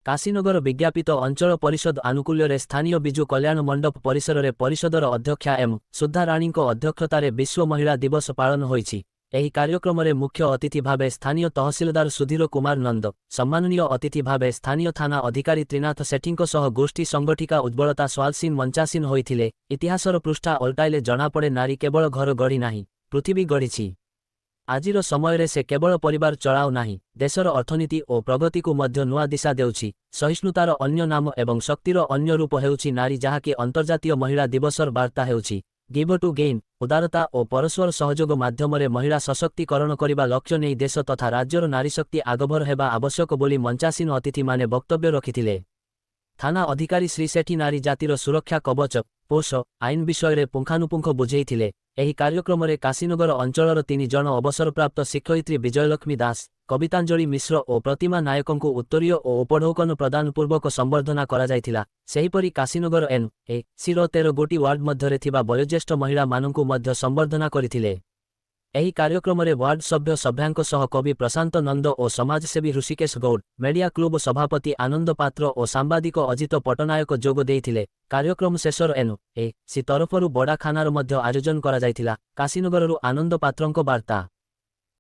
କାଶୀନଗର ବିଜ୍ଞାପିତ ଅଞ୍ଚଳ ପରିଷଦ ଆନୁକୂଲ୍ୟରେ ସ୍ଥାନୀୟ ବିଜୁ କଲ୍ୟାଣ ମଣ୍ଡପ ପରିସରରେ ପରିଷଦର ଅଧ୍ୟକ୍ଷା ଏମ୍ ସୁଧା ରାଣୀଙ୍କ ଅଧ୍ୟକ୍ଷତାରେ ବିଶ୍ୱ ମହିଳା ଦିବସ ପାଳନ ହୋଇଛି। ଏହି କାର୍ଯ୍ୟକ୍ରମରେ ମୁଖ୍ୟ ଅତିଥି ଭାବେ ସ୍ଥାନୀୟ ତହସିଲଦାର ସୁଧୀର କୁମାର ନନ୍ଦ, ସମ୍ମାନନୀୟ ଅତିଥି ଭାବେ ସ୍ଥାନୀୟ ଥାନା ଅଧିକାରୀ ତ୍ରିନାଥ ସେଠୀଙ୍କ ସହ ଗୋଷ୍ଠୀ ସଂଗଠିକା ଉଜ୍ଜ୍ୱଳତା ସ୍ୱାଲସିଂ ମଞ୍ଚାସୀନ ହୋଇଥିଲେ। ଇତିହାସର ପୃଷ୍ଠା ଓଲଟାଇଲେ ଜଣାପଡ଼େ, ନାରୀ କେବଳ ଘର ଗଢ଼ି ନାହିଁ, ପୃଥିବୀ ଗଢ଼ିଛି। ଆଜିର ସମୟରେ ସେ କେବଳ ପରିବାର ଚଳାଉ ନାହିଁ, ଦେଶର ଅର୍ଥନୀତି ଓ ପ୍ରଗତିକୁ ମଧ୍ୟ ନୂଆ ଦିଶା ଦେଉଛି। ସହିଷ୍ଣୁତାର ଅନ୍ୟ ନାମ ଏବଂ ଶକ୍ତିର ଅନ୍ୟ ରୂପ ହେଉଛି ନାରୀ, ଯାହାକି ଅନ୍ତର୍ଜାତୀୟ ମହିଳା ଦିବସର ବାର୍ତ୍ତା ହେଉଛି ଗିଭ୍ ଟୁ ଗେଇନ୍। ଉଦାରତା ଓ ପରସ୍ପର ସହଯୋଗ ମାଧ୍ୟମରେ ମହିଳା ସଶକ୍ତିକରଣ କରିବା ଲକ୍ଷ୍ୟ ନେଇ ଦେଶ ତଥା ରାଜ୍ୟର ନାରୀଶକ୍ତି ଆଗଭର ହେବା ଆବଶ୍ୟକ ବୋଲି ମଞ୍ଚାସୀନ ଅତିଥିମାନେ ବକ୍ତବ୍ୟ ରଖିଥିଲେ। ଥାନା ଅଧିକାରୀ ଶ୍ରୀ ସେଠୀ ନାରୀ ଜାତିର ସୁରକ୍ଷା କବଚ ପୋକ୍ସୋ ଆଇନ ବିଷୟରେ ପୁଙ୍ଖାନୁପୁଙ୍ଖ ବୁଝେଇଥିଲେ। ଏହି କାର୍ଯ୍ୟକ୍ରମରେ କାଶୀନଗର ଅଞ୍ଚଳର ତିନି ଜଣ ଅବସରପ୍ରାପ୍ତ ଶିକ୍ଷୟିତ୍ରୀ ବିଜୟଲକ୍ଷ୍ମୀ ଦାସ, କବିତାଞ୍ଜଳି ମିଶ୍ର ଓ ପ୍ରତିମା ନାୟକଙ୍କୁ ଉତ୍ତରୀୟ ଓ ଉପଢୌକନ ପ୍ରଦାନ ପୂର୍ବକ ସମ୍ବର୍ଦ୍ଧନା କରାଯାଇଥିଲା। ସେହିପରି କାଶୀନଗର ଏନ୍ ଏ ସିର 13 ଗୋଟି ୱାର୍ଡ ମଧ୍ୟରେ ଥିବା ବୟୋଜ୍ୟେଷ୍ଠ ମହିଳାମାନଙ୍କୁ ମଧ୍ୟ ସମ୍ବର୍ଦ୍ଧନା କରିଥିଲେ। ଏହି କାର୍ଯ୍ୟକ୍ରମରେ ୱାର୍ଡ ସଭ୍ୟ ସଭ୍ୟାଙ୍କ ସହ କବି ପ୍ରଶାନ୍ତ ନନ୍ଦ ଓ ସମାଜସେବୀ ହୃଷିକେଶ ଗୌଡ଼, ମେଡିଆ କ୍ଲୁବ ସଭାପତି ଆନନ୍ଦ ପାତ୍ର ଓ ସାମ୍ବାଦିକ ଅଜିତ ପଟ୍ଟନାୟକ ଯୋଗ ଦେଇଥିଲେ। କାର୍ଯ୍ୟକ୍ରମ ଶେଷର ଏନ୍ ଏ ସି ତରଫରୁ ବଡ଼ାଖାନାର ମଧ୍ୟ ଆୟୋଜନ କରାଯାଇଥିଲା। କାଶୀନଗରରୁ ଆନନ୍ଦ ପାତ୍ରଙ୍କ ବାର୍ତ୍ତା।